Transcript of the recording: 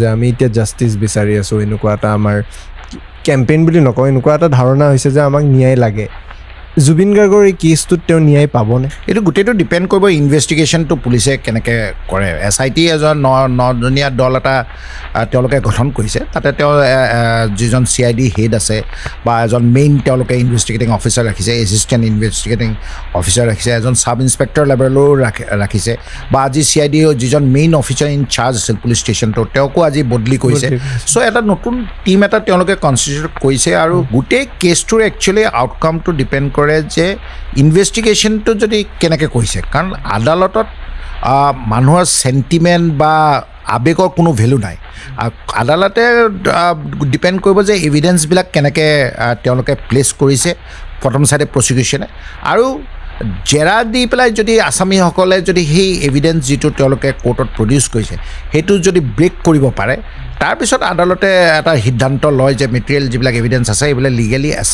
যে আমি এতিয়া জাষ্টিছ বিচাৰি আছোঁ। এনেকুৱা এটা আমাৰ কেম্পেইন বুলি নকওঁ, এনেকুৱা এটা ধাৰণা হৈছে যে আমাক ন্যায় লাগে। জুবিন গাৰ্গৰ এই কেছটোত তেওঁ ন্যায় পাবনে? এইটো গোটেইটো ডিপেণ্ড কৰিব ইনভেষ্টিগেশ্যনটো পুলিচে কেনেকৈ কৰে। এছআইটি এজন নজনীয়া দল এটা তেওঁলোকে গঠন কৰিছে। তাতে তেওঁ এ, এ, যিজন চিআইডি হেড আছে বা এজন মেইন তেওঁলোকে ইনভেষ্টিগেটিং অফিচাৰ ৰাখিছে, এছিষ্টেণ্ট ইনভেষ্টিগেটিং অফিচাৰ ৰাখিছে, এজন ছাব ইনস্পেক্টৰ লেভেলৰো ৰাখিছে বা আজি চিআইডি যিজন মেইন অফিচাৰ ইন চাৰ্জ আছিল পুলিচ ষ্টেচনটোৰ, তেওঁকো আজি বদলি কৰিছে। বদলি কৰিছে। চ' এটা নতুন টীম এটা তেওঁলোকে কনষ্টিটিউট কৰিছে আৰু গোটেই কেছটোৰ একচুৱেলি আউটকামটো ডিপেণ্ড কৰে যে ইনভেষ্টিগেশ্যনটো যদি কেনেকৈ কৰিছে, কাৰণ আদালতত মানুহৰ চেণ্টিমেণ্ট বা আৱেগৰ কোনো ভেলু নাই। আদালতে ডিপেণ্ড কৰিব যে এভিডেঞ্চবিলাক কেনেকৈ তেওঁলোকে প্লেচ কৰিছে প্ৰথম চাইডে প্ৰচিকিউশ্যনে, আৰু জেৰা দি পেলাই যদি আছামীসকলে যদি সেই এভিডেঞ্চ যিটো তেওঁলোকে কোৰ্টত প্ৰডিউচ কৰিছে, সেইটো যদি ব্ৰেক কৰিব পাৰে, তাৰপিছত আদালতে এটা সিদ্ধান্ত লয় যে মেটেৰিয়েল যিবিলাক এভিডেঞ্চ আছে, এইবিলাক লিগেলি আছে।